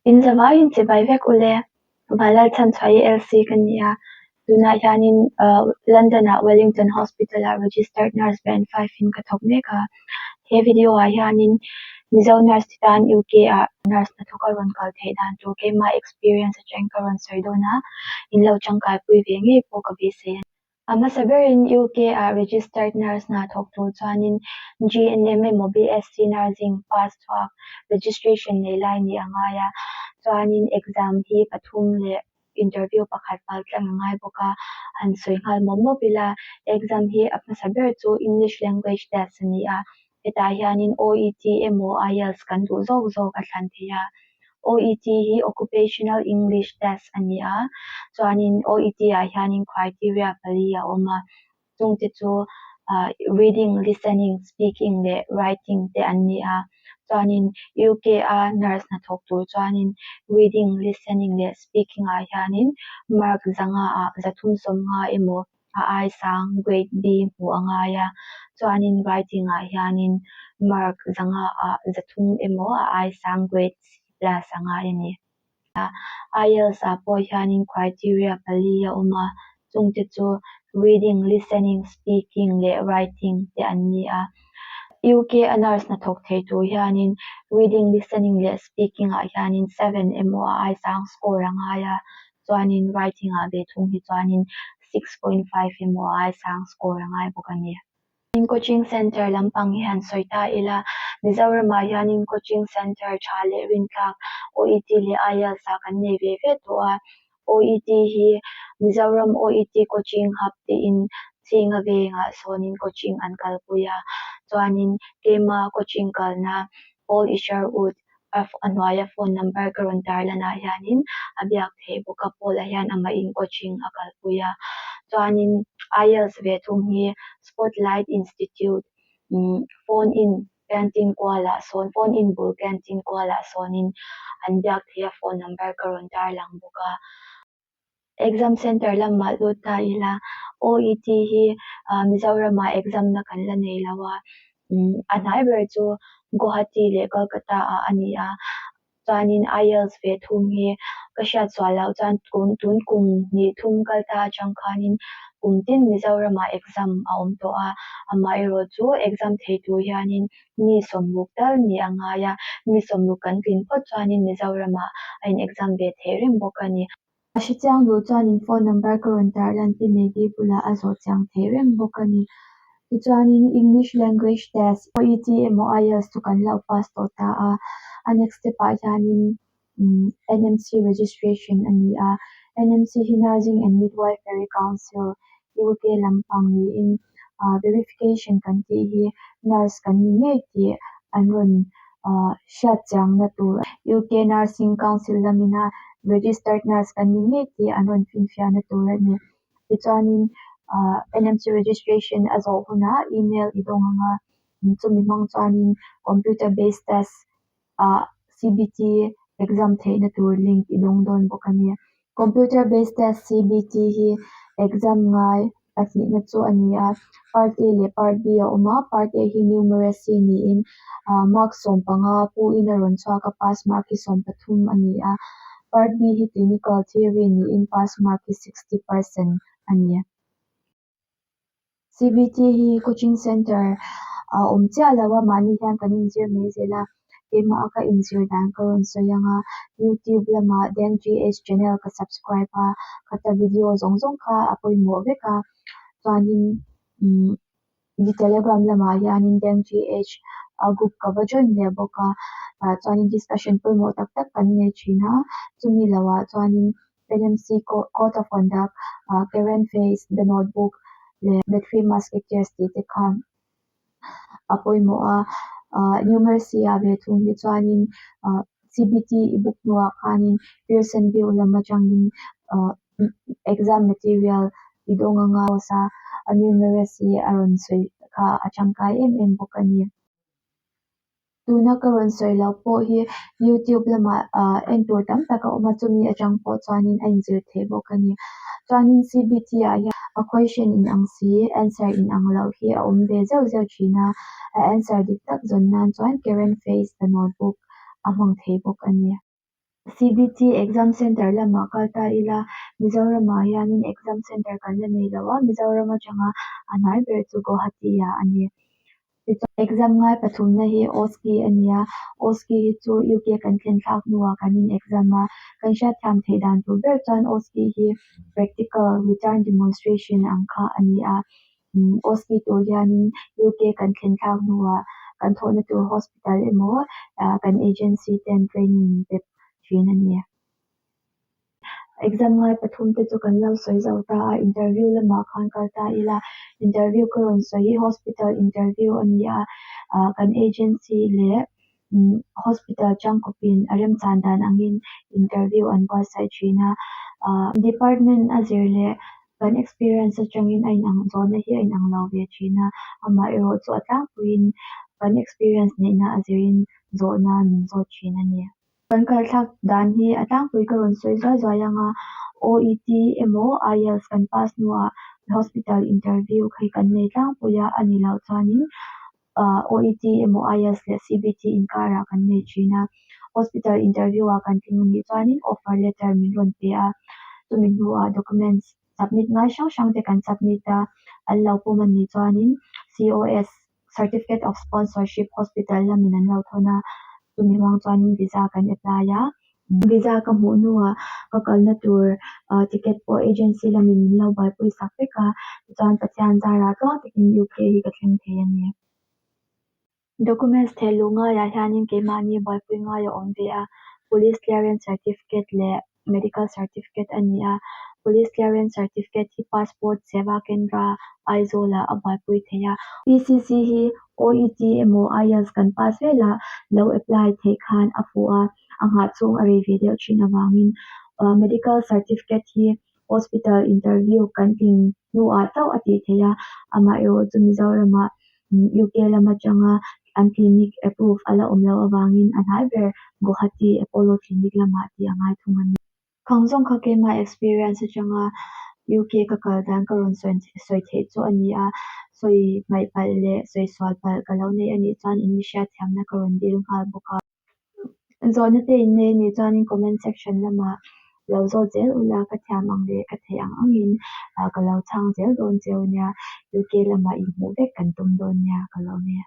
In zavaiin chibai vek ule. Vanlalchhanchhuahi LC ka ni a, tunah hianin London-ah Wellington Hospital-ah Registered Nurse Band 5 in ka thawk mek a. He video-ah hianin Mizo nurse te tan UK-ah nurse hnathawk a rawn kal theih dan tur keimah experience atangin ka rawn sawi dawn a, in lo tangkaipui ve ngei pawh ka beisei a ni. A hmasa berin UK-ah registered nurse hna thawk tur chuanin GNM emaw BSc Nursing pass chhuak registration nei lai nih a ngai a, chuanin exam hi pathum leh interview pakhat pal tlang a ngai bawk a, han sawi nghal mawp mawp ila exam hi a hmasa ber chu English language test a ni a, hetah hianin OET emaw IELTS kan duh zawk zawk a thlan thei a. OET hi Occupational English Test a ni a, chuanin OET ah hianin criteria pali a awm a, chungte chu reading, listening, speaking leh writing te an ni a, chuanin UK a nurse hnathawk tur chuanin reading, listening leh speaking ah hianin mark zanga ah 350 emaw a ai sang grade B hmuh a ngai a, chuanin writing ah hianin mark 500 ah 300 emaw a ai sang grade C plus a ngai a ni. IELTS ah pawh hianin criteria pali a awm a, chungte chu reading, listening, speaking leh writing te an ni a. UK a nurse hnathawk thei tur hianin reading, listening leh speaking ah hianin 7 emaw a ai sang score a ngai a, chuanin writing ah ve thung hi chuanin 6.5 emaw a ai sang score a ngai bawk a ni. In coaching center lampang hi han sawi ta ila, Mizoramah hianin coaching center tha leh rintlak OET leh IELTS ah kan nei ve ve tawh a. OET hi Mizoram OET Coaching Hub tiin Chhinga vengah sawnin coaching an kalpui a, chuanin keima coaching kalna Paul Isherwood a hnuaia phone number ka rawn tar lanah hianin a biak theih bawk a, Paul-a hian amahin coaching a kalpui a, chuanin IELTS ve thung hi Spotlight Institute phone in canteen kualah sawn phone in bul canteen kualah sawnin an biak theih a phone number ka rawn tar lang bawk a. Exam center lamah lut ta ila OET hi Mizoramah exam na kan la nei lo a, a hnai ber chu Guwahati leh Kolkata ah a ni a, chuanin IELTS ve thum hi ka hriat sual loh chuan tun kum hnih thum kal ta atang khanin kum tin Mizoramah exam a awm tawh a, amaherawh chu exam thei tur hianin mi 60 tal nih a ngai a, mi 60 kan tlin phawt chuanin Mizoramah a in exam ve theih reng bawk a ni. A hre chiang duh chuanin phone number ka rawn tar lan pi Maggie bulah a zawh chiang theih reng bawk a ni. Tichuanin English language test, OET emaw IELTS chu kan lo pass tawh ta a, a next step ah hianin NMC registration a ni a, NMC hi Nursing and Midwifery Council, UK lampang niin verification kan tih hi nurse kan ni ngei tih an rawn hriat chiangna tur UK Nursing Council lamina registered nurse kan ni ngei tih an rawn finfiahna tur a ni. Tichuanin NMC registration a zawh hunah email i dawng ang a, chumi hmang chuanin computer based test ah CBT exam theihna tur link i dawng dawn bawk a ni. Computer based test CBT hi exam ngai pahnihna chu a ni a, part A leh part B a awm a, part A hi numeracy niin mark 15 puin a rawn chhuak a, pass mark hi 13 a ni a, part B hi clinical theory niin pass mark hi 60% a ni. CBT hi coaching center a awm chiah lo a, mahni hian kan inzir mai zel a, keimah a ka inzir dan ka rawn sawi ang a, youtube lamah Deng GH channel ka subscribe a, khata video zawng zawng kha a pawimawh vek a, chuanin umm telegram lamah hianin Deng GH group ka va join leh bawk a, tah chuanin discussion pawimawh tak tak kan nei thin a, chumi lohah chuanin NMC Code of Conduct, Karen Face, The Notebook leh The Three Musketeers tih te kha a pawimawh a. Numeracy ah ve thung hi chuanin CBT i book hnuah khanin Pearson View lam atangin exam material i dawng anga a numeracy a rawn sawi kha a tangkai em em bawk a ni. Tuna ka rawn sawi loh pawh hi youtube lamah en tur tam tak a awm a, chumi atang pawh chuanin a inzir theih bawk a ni. Chuanin CBT ah hian a question in ang si, answer in ang loh hi a awm ve zeuh zeuh thin a, a answer dik tak zawn nan chuan Karen Face The Notebook a hmang thei bawk a ni. CBT exam center lamah kal ta ila, Mizoramah hianin exam center kan la nei lo a, Mizoram atanga a hnai ber chu Guwahati ah a ni. Tichuan exam ngai pathumna hi OSCE a ni a, OSCE hi chu UK kan thlen thlak hnuah kan in exam a, kan hriatthiam theih dan tur ber chuan OSCE hi practical return demonstration ang kha a ni a. OSCE tur hianin UK kan thlen thlak hnuah kan thawhna tur hospital emaw kan agency ten training min pe thin a ni. Exam ngai pathum te chu kan lo sawi zo ta a, interview lamah khan kal ta ila, interview ka rawn sawi hi hospital interview a ni a, kan agency leh hospital changkawpin a remchan dan angin interview an buatsaih thin a, department a zir leh kan experience atangin a inang zawhna hi a inang lo ve thin a, amaherawh chu a tlangpuiin kan experience neihna a zirin zawhna min zawt thin a ni. Kan kalthlak dan hi a tlangpui ka rawn sawi zuai zuai ang a, OET emaw IELTS kan pass hnuah hospital interview khi kan nei tlangpui a, a ni loh chuanin OET emaw IELTS leh CBT inkarah kan nei thin a. Hospital interview ah kan tling anih chuanin offer letter min rawn pe a, chumi hnuah documents submit ngai hrang hrang te kan submit a, an lo pawm anih chuanin COS Certificate of Sponsorship hospital lamin an lo thawn a, chumi hmang chuanin visa kan apply a. Visa ka hmuh hnuah ka kalna tur ticket pawh agency lamin min lo buaipui sak vek a, tichuan Pathian zarah tluang takin UK hi ka thleng thei a ni. Documents thehluh ngaiah hianin keimahni buaipui ngai a awm ve a, Police Clearance Certificate leh Medical Certificate a ni a. Police Clearance Certificate hi Passport Seva Kendra, Aizawl-ah a buaipui thei a. PCC hi OET emaw IELTS kan pass velah lo apply theih khan a fuh a, a nghah chhung a rei ve deuh thin avangin Medical Certificate hi Hospital interview kan tling hnuah chauh a tih theih a, amaherawh chu Mizoramah UK lam atanga an clinic approve a la awm loh avangin a hnai ber Guwahati Apollo Clinic lamah tih a ngai thung a ni. Khang zawng kha keimah experience atanga UK ka kal dan ka rawn sawi theih chu a ni a, sawi hmaih palh leh sawi sual palh ka lo nei a nih chuan in mi hriatthiamna ka rawn dil nghal bawk a. Zawhna te in nei a nih chuanin comment section lamah lo zawt zel ula ka thiam ang leh ka theih ang angin ka lo chhang zel dawn cheu nia, UK lamah inhmuh vek kan tum dawn nia ka lo nei a.